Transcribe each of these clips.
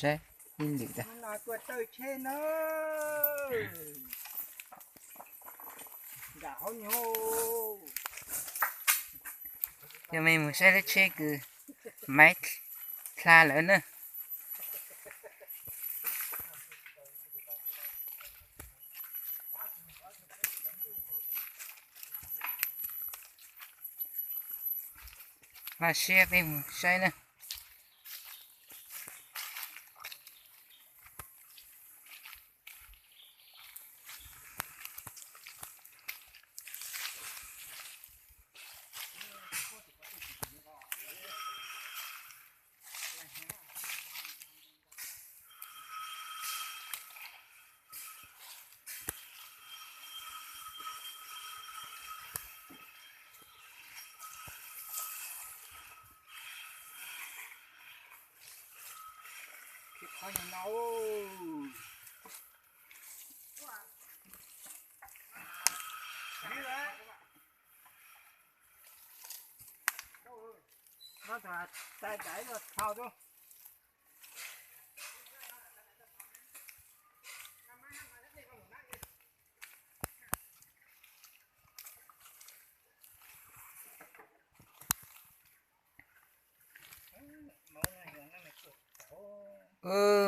Saib ib lwm ntag. Tuaj tawm tsheb na. Nram hauv nyob. Yog mej mus saib lub tsheb kws Maiv dlha lawm na. Vaj siab peb mus saib na.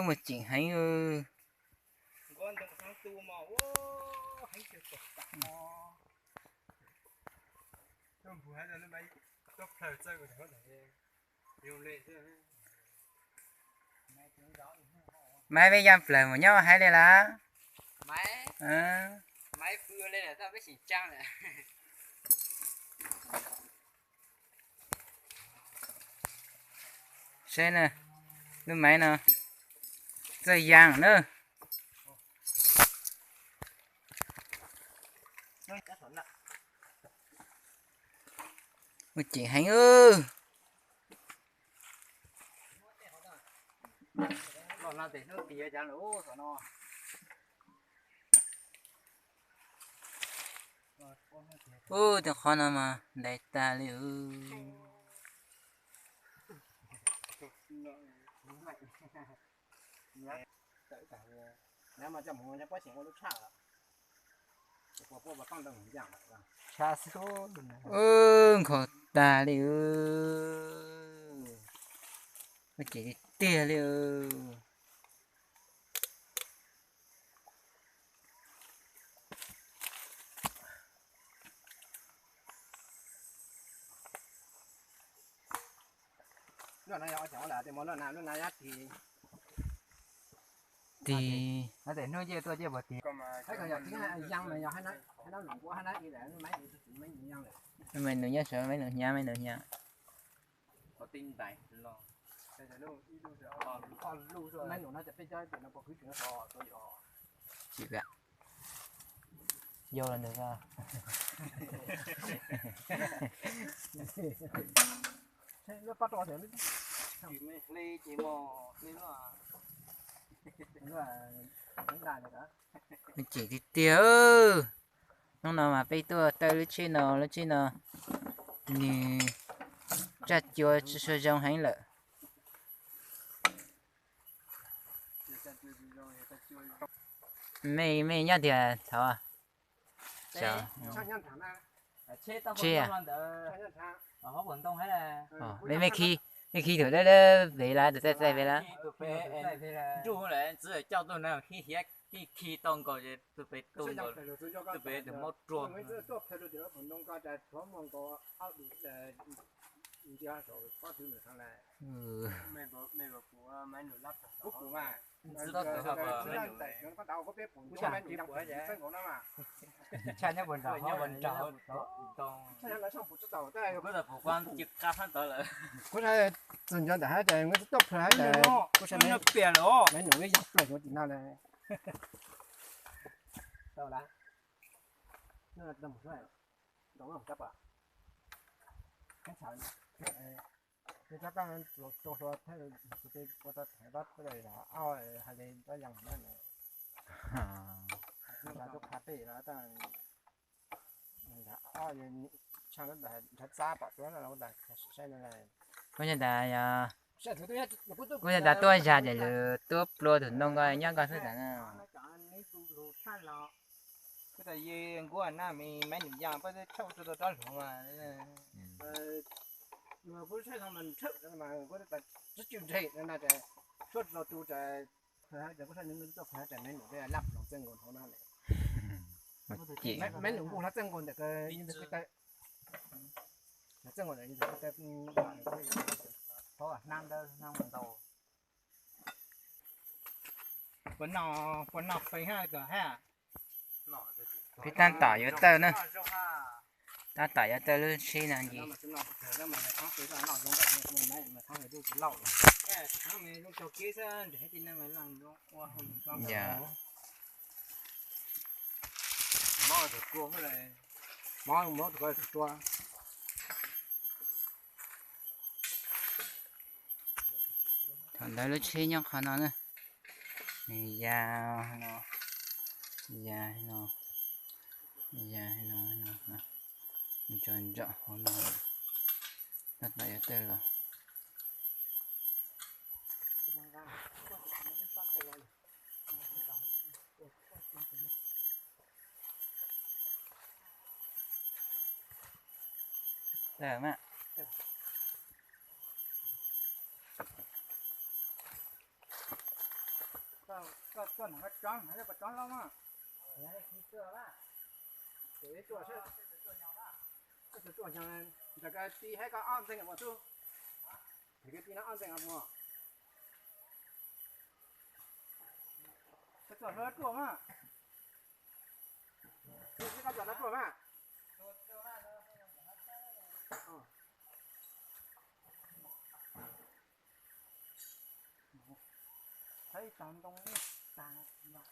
Muaj ceem heev. Maiv, peb yaj plawg mus nyob hais li lawm. Saib na, lub Maiv no txawj yaa na. Muaj ceem heev. Ub, tej qhov no mas ntais tag li. Ub, nkhaus tag li. Muaj ceem tiag tiag li. Tig. Maiv nus nyob saud, maiv nus hnyav, maiv nus hnyav. Tsis, yau los ntawd. Muaj ceem tiag tiag. Hnub no mas peb tuaj tawm lub tsheb no, lub tsheb no nws tsaj cua tsis tshua zoo heev lawm. Mej, mej nyob tiag thaud? Tsheb, mej, mej khi thaum dawb dawb pem lawm, thaum txaij txaij pem lawm. Nruj lawm txiv coj tuaj na, khi hiav khi khi tau nkaus ces tus pem tu nkaus, tus pem tus maub ruag. Kuv txog nco ntawm hab ces kuv saib maiv nus yog plaws tim no lawm. Nrhav txab pom tuab no, kuv tas saib no. Kuv yog tas, kuv yog tas tuaj zag ces lawv tuaj plua tus ntoo ko nyob ko xwb tas na. Kuv tas ye nkuaj na me maiv num ya pab tshawb rau rov hluav mas. Kuv tshawb no mas tshawb mas kuv tsis tswj ntseg no na, suab rau tu tas kuv tshawb nws tuaj kuv tas maiv num laj los txawj nkaus hauv no. Maiv num nkuj hlob txawj nkaus ntawm ko, txawj nkaus ntawm ko, hnab ntawd hnab ntau. Puas noj, puas noj feeb hab koj hab? Peb tab tom yuav tawj na, tab tom yuav tawj lub tsheb no ntsis. Yog, thaum ntawd lub tsheb nyob qhov no na, nws ya no, ya no, ya no, nws tso ntsom hauv no, tab tom yuav tawj los. Koj tuaj nrog koj tsob, nrog koj tsob loj mas. Koj tus tuaj xyoo, ntawm ko tib hab koj ob ntxeeg mus xwb. Koj tib no ob ntxeeg mus. Koj tuaj hlub tuaj mas. Koj tuaj hlub tuaj mas. Thaij ib tag ntoo, tag no.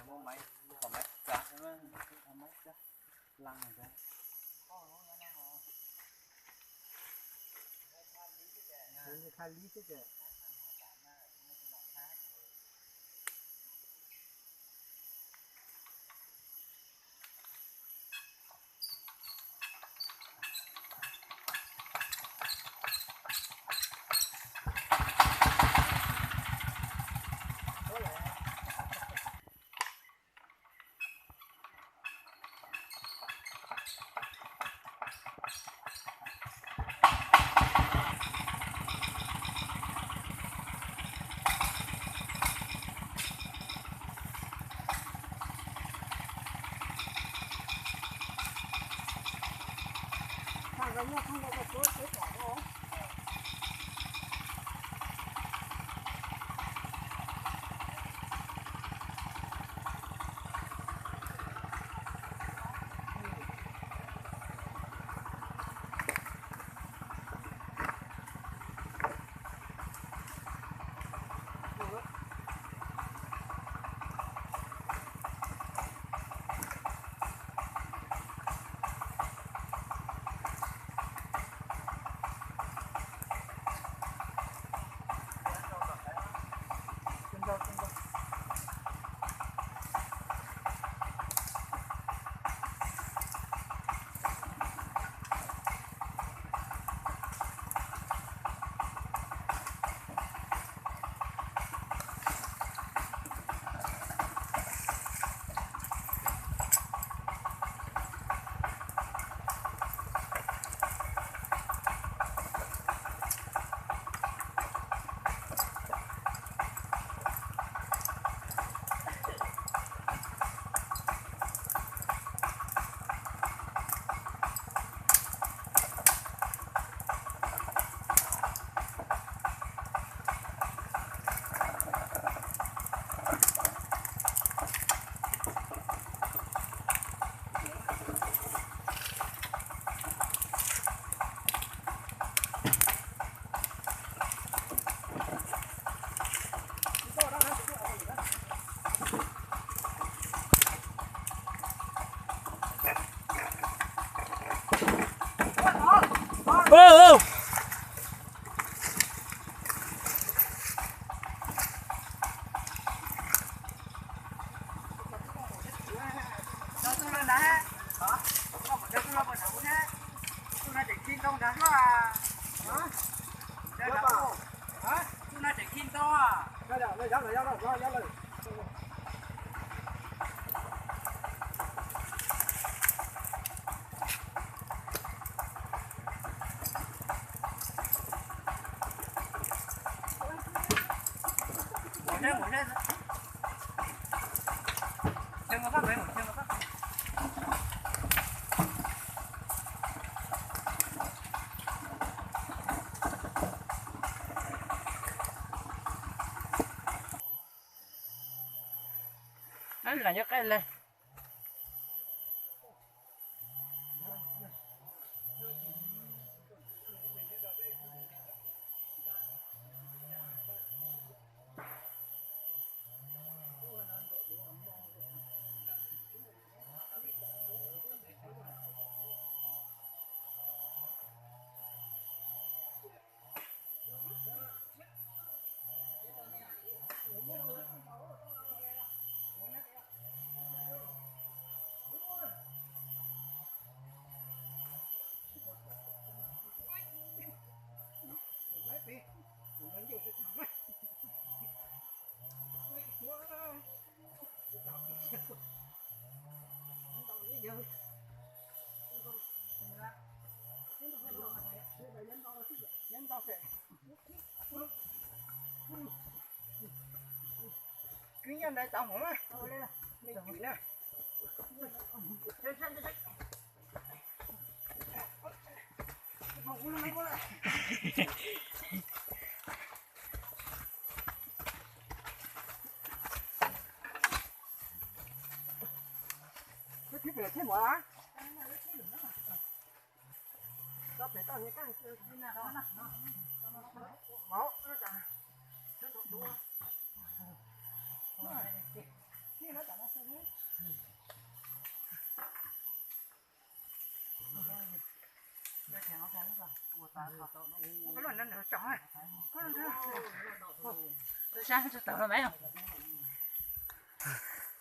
Muab maiv, muab maiv txav, maiv txav, laj ntawd. Thaij li xwb ces.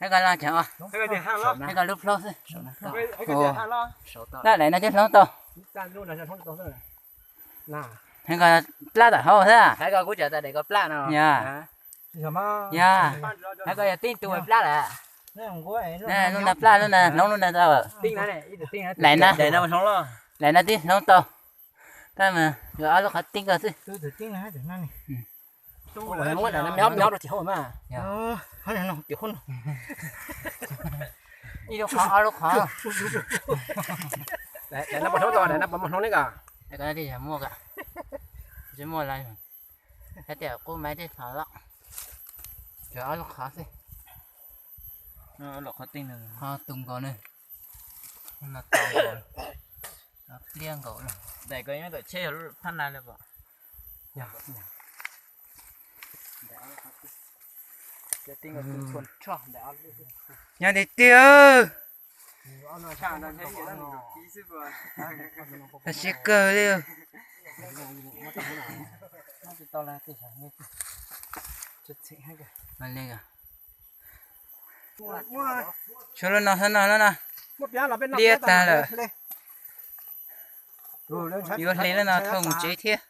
Hais koj los cheem os. Hais koj lub plaub xwb. Dab daim no twb hloov tau. Hais koj plab tom hauv xwb. Yog. Yog. Hais koj yog tib tug plab lawm. Lub ntawd plab lub ntawd hloov lub ntawd tau. Daim na, daim no twb hloov tau. Tab mas yuav ob lub qhov tib ko xwb. Ib lub qhov ob lub qhov. Daim no puas hloov tau, daim no puas muaj hloov li ko? Daim ko no twb yog muaj ko. Tsis muaj los, hais tias qub maiv twb hloov los. Tsuas ob lub qhov xwb. Qhov tus nkaus na. No tau nkaus, pliab nkaus na. Daim ko nyob tom tsheb yog lub phab na li pom. Yog, yog. Nyob tiag tiag. Tag siab kawg li. Tshuav lub no xwb no, lub no liab tag lawm. Yuav hle lub no thauj mus tsev thiab.